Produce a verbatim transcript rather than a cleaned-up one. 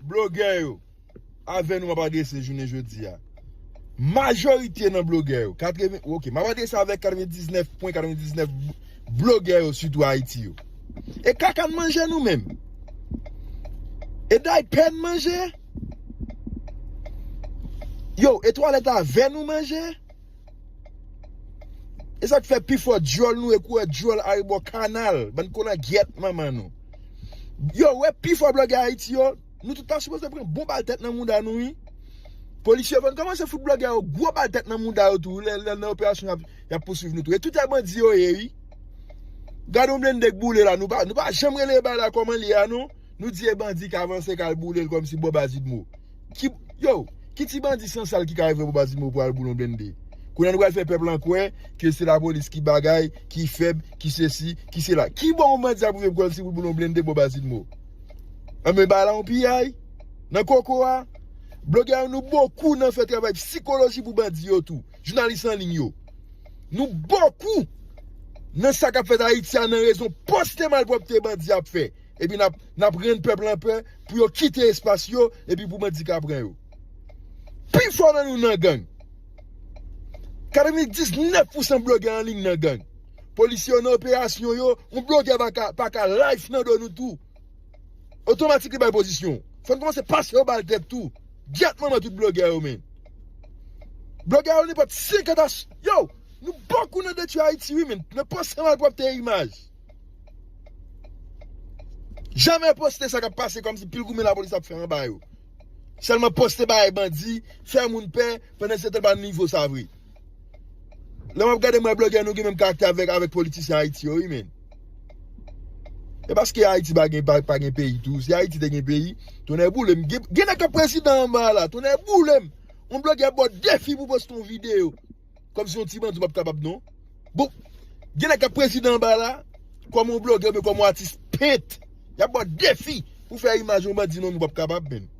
Blogè yo, avè nou m ap adrese jounen jodi a. Majorite nan blogè yo, katreven, ok, m ap adrese avèk katrevendiznèf pwen katrevendiznèf blogè yo, sitou Ayiti yo. E kaka n manje nou menm. E daypè n manje. Yo, e twalèt avè nou manje. E sa k fè pifò dyòl nou e kourè dyòl arebò kanal, bann kolangyèt manman nou. Yo, wè pifò blogè Ayiti yo, nou tout ta sipoze pran bon bal tèt nan mouda nou, wi. Polisye yo fè n kòmanse fout blogè yo gwo bal tèt nan mouda yo tou, lè, lè nan operasyon y ap, y ap pouswiv nou tou. E tout se bandi yo ye, wi. Gade yon blende k boule la, nou pa, nou pa janm rele bagay la kòman l ye a, non. Nou di e bandi k avanse k al boule l kòmsi Bob Azidmo. Ki, yo, ki ti bandi sansal ki ka rive Bob Azidmo pou al boule yon blende? Kounye a nou pral fè pèp lan kwè ke se lapolis ki bagay, ki fèb, ki sesi, ki sela. Ki bò yon bandi ap rive kòmsi pou boule yon blende Bob Azidmo? Anben, bagay la yon piyay. Nan koko a, blogè yo nou bokou nan fè travay sikoloji pou bandi yo tou. Jounalis an liy yo. Nou bokou nan sa k ap fèt Ayiti a nan rezon poste malpwòpte bandi ap fè. Epi n ap, n ap rann pèp lan pè pou yo kite espas yo, epi pou bandi ka pran yo. Pifò nan nou nan gang. Katrevendiznèf pousan blogè an liy nan gang. Polisye yo nan operasyon yo, yon blogè pa ka, pa ka live nan do nou tou. Otomatik li bay pozisyon. Fò n kòmanse pase yo bal tèt tou. Gyèt manman tout blogè yo, men. Blogè yo nenpòt senkant as-, yo, nou bokou nan detwi Ayiti, wi, men. Nan poste malpwòpte imaj. Jamè poste sa k ap pase kòmsi pil goumen lapolis ap fè anba yo. Sèlman poste bagay bandi, fè moun pè, pandan se tan pa nivo sa vre. Lè m ap gade mwen blogè nou gen menm karaktè avèk, avèk politisyen Ayiti yo, wi, men. E paske Ayiti pa gen, pa, pa gen peyi tou. Si Ayiti te gen peyi, tonnè boule m. Gen, gen nèg k ap prezidan anba la, tonnè boule m. Yon blogè ba w defi pou poste yon videyo. Kòmsi yon ti bandi w p ap kapab, non. Bon, gen nèg k ap prezidan anba la, kòm yon blogè oubyen kòm yon atis pent. Y ap ba w defi pou fè imaj yon bandi, non, nou p ap kapab, menm.